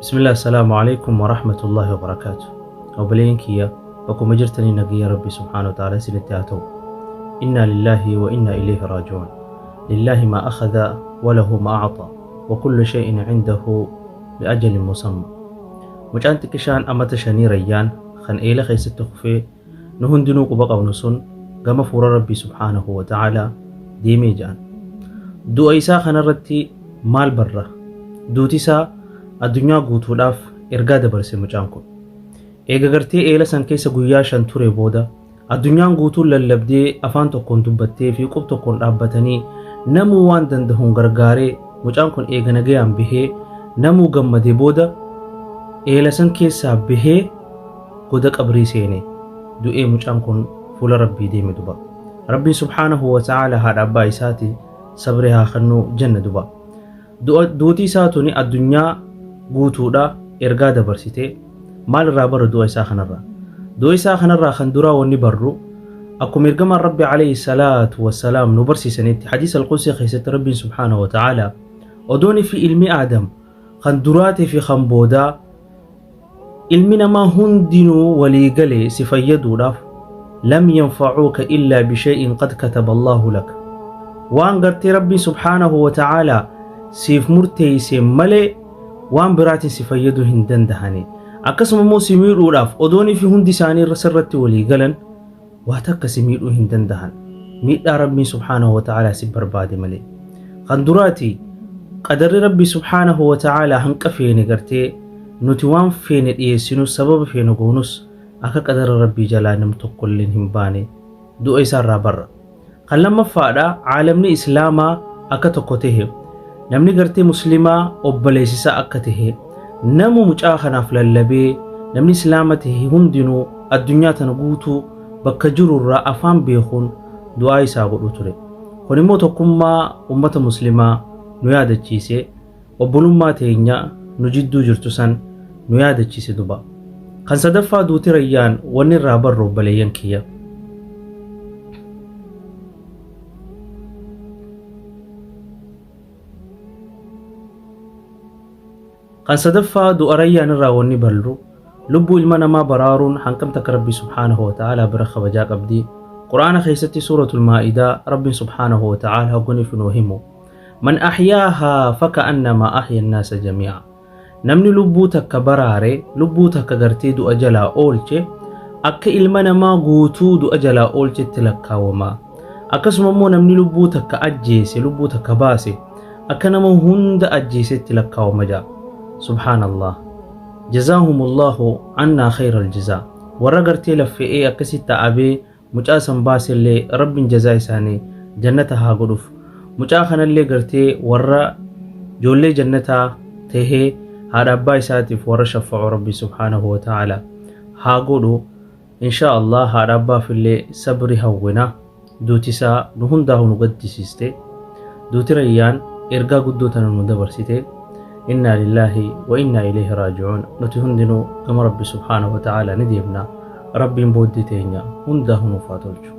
Bismillah Assalaamu Aleykum Warahmatullahi Wabarakaatu. Obboleeyyan kiyya bakkuma jirtanii nagayya Rabbii subhaanahu wa ta'ala isinitti haa ta'u. Innaa lillaahi wa innaa ilayhi raaji'uun. Lillaahi maa akhadha wa lahu maa a'xa wa kullu shay'in 'indahu bi ajalin musamma. Mucaan xiqqishaan amata shanii Rayyaan kan eela keessatti kufee nu hundinuu quba qabnu sun gama fuula Rabbii subhaanahu wa ta'ala deemee ja'an. Du'a isaa kanarratti maal barra? Duuti isaa addunyaa guutuudhaaf ergaa dabarse mucaan kun. Eega gartee eela san keessa guyyaa 5 ture booda addunyaan guutuun lallabdee afaan tokkoon dubbattee fi qub tokkoon dhaabbatanii namuu waan dandahuun gargaaree mucaan kun eega nagayaan bahee namuu gammade booda eela san keessaa bahee goda qabrii seene du'ee mucaan kun fuula Rabbii deeme duba. Rabbiin subhaanahu wa ta'aala haadha abbaa isaati sabrii haa kennuu jenna duba. Duuti isaa tuni addunyaa guutuudha ergaa dabarsite. Maal irraa barra du'a isaa kanarraa? Du'a isaa kanarraa kan duraa wanni barru akkuma ergamaan Rabbi alayhi salaatu wassalaam nu barsiisanitti hadiisa al-Qudsii keessatti Rabbiin subhaanahu wa ta'aala odoon fi ilmi Aadam kan duraatii fi kan boodaa Ilmi namaa hundinuu walii galee si fayyaduudhaaf lam yanfa'uuka illaa bishay'in qad kataba Allaahu lak. Waan gartee Rabbiin subhaanahu wa ta'aalaa siif murteeyse malee waan biraatiin si fayyaduu hin dandahani. Akkasuma immoo si miidhuudhaaf odoonii fi hundi isaanii sirratti walii galan waa takka si miidhuu hin dandahan. Miidhaa Rabbiin subhaanahu wa ta'aalaa si barbaade malee. Kan duraati qadarri Rabbii subhaanahu wa ta'aalaa hanqa feene gartee nuti waan feene dhiyeessinus sababa feene goonus akka qadara Rabbii jalaa nam tokkolleen hin baane du'a isaarraa barra. Kan lammaffaadha caalamni Islaamaa akka tokko tahe namni gartee muslimaa obboleessisaa akka tahe namu mucaa kanaaf lallabee namni Islaama tahe hundinuu addunyaa tana guutuu bakka jirurraa afaan beekuun du'aa isaa godhuu ture. Kun immoo tokkummaa ummata muslimaa nu yaadachiise obbolummaa teenya nu jidduu jirtu san nu yaadachiise duba. Kan sadaffaa duuti Rayyaan wanni irraa barru obboleeyyan kiyya. Kan sadaffaa du'a Rayyaan irraa wanni barru lubbuu ilma namaa baraaruun hanqam takka Rabbii subhaanahu wa ta'aalaa bira kabajaa qabdi. Qur'aana keessatti suuratul Maa'idaa Rabbiin subhaanahu wa ta'aalaa hogganiif nuu himu. Man ahyaahaa faka'annamaa ahya annaasa jamii'a. Namni lubbuu takka baraare, lubbuu takka gartee du'a jalaa oolche, akka ilma namaa guutuu du'a jalaa oolchetti lakkaawama. Akkasuma immoo namni lubbuu takka ajjeese, lubbuu takka baase, akka nama hunda ajjeesetti lakkaawama ja'a. Subhaanallah. Jazaahumullahu annaa khayral jazaa. Warra gartee laffe'ee akkasitti ta'abee Mucaa san baasellee Rabbin jazaa isaanii jannata haa godhuf. Mucaa kanallee gartee warra joollee jannataa tahee haadha abbaa isaatiif warra shaffa'u Rabbi subhaanahu wa ta'ala haa godhu. Inshaa Allah haadha abbaafillee sabri hawwina. Duuti isaa nu hundaahu nu gaddisiiste. Duuti Rayyaan ergaa guddoo tana nu dabarsite. Innaa lillaahi wa innaa ilayhi raaji'uun. Nuti hundinuu gama Rabbi subhaanahu wa ta'ala ni deemna. Rabbiin booddee teenya hundaahu nuuf haa tolchu.